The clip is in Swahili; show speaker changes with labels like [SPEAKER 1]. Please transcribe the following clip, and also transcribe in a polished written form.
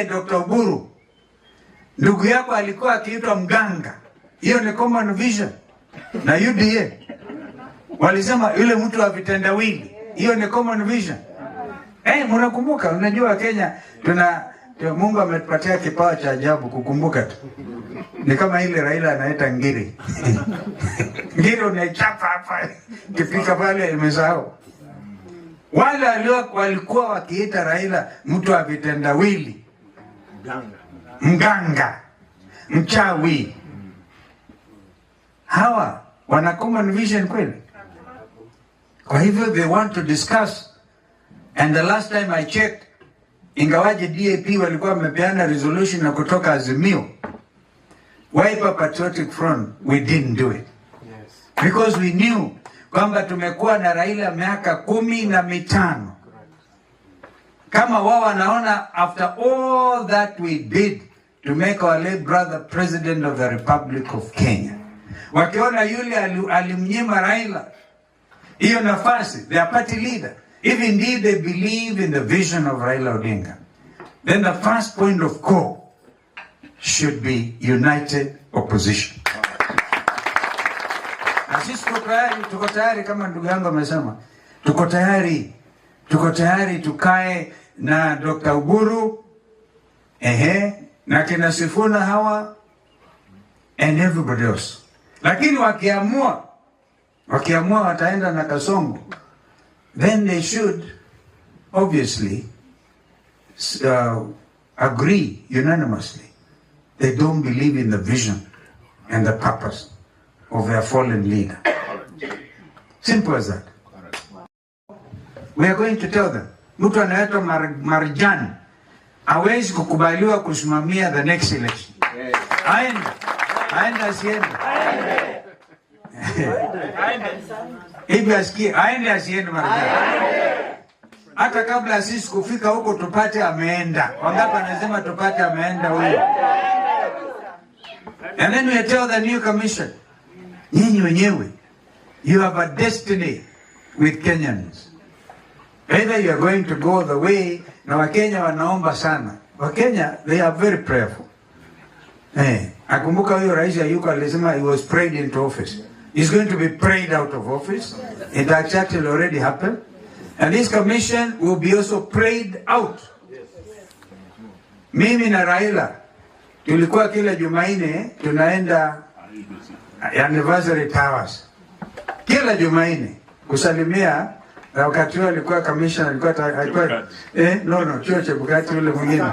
[SPEAKER 1] Dr. Oburu, ndugu yako alikuwa akiitwa mganga. Hiyo ni common vision na UDA walisema yule mtu wa vitendawili, hiyo ni common vision. Eh, mnakumbuka? Unajua Kenya tuna Mungu ametupatia kipawa cha ajabu kukumbuka tu. Ni kama ile Raila anaita ngiri. Ngiri unaichapa hapa, kifika pale imesahau. Wale walikuwa wakiita Raila mtu wa vitendawili, mganga, mchawi. Hawa wana common vision kweli? Kwa hivyo they want to discuss, and the last time I checked, ingawaje DAP walikuwa wamepeana resolution na kutoka Azimio, Wiper Patriotic Front, we didn't do it because we knew kwamba tumekuwa na Raila miaka 15. Kama wao wanaona after all that we did to make our late brother president of the Republic of Kenya, wakiona yule alimnyima Raila hiyo nafasi, their party leader, if indeed they believe in the vision of Raila Odinga, then the first point of call should be united opposition. Na sisi tuko tayari, tuko tayari kama ndugu yangu amesema, tuko tayari tukae na Dr. Oburu, ehe, na kina Sifuna hawa and everybody else. Lakini wakiamua wataenda na Kasongo, then they should obviously agree unanimously. They don't believe in the vision and the purpose of their fallen leader. Simple as that. We are going to tell them, mtu anaitwa Marjan hawezi kukubaliwa kusimamia the next election. Aende, aende asiende? Hivi asikie, aende asiende Marjan? Hata kabla sisi kufika huko tupate ameenda. Wangapi anasema tupate ameenda huyo? And then we tell the new commission, nyinyi wenyewe, you have a destiny with Kenyans. Either you are going to go the way, na Wakenya wanaomba sana. Wakenya, they are very prayerful. Eh, akumbuka huyo rais Ayuko alisema he was prayed into office. He's going to be prayed out of office. It actually already happened. And this commission will be also prayed out. Mimi na Raila tulikuwa kila Jumanne tunaenda Anniversary Towers kila Jumanne kusalimia, na wakati huo alikuwa commissioner, alikuwa, no, sio Chebukati, yule mwingine.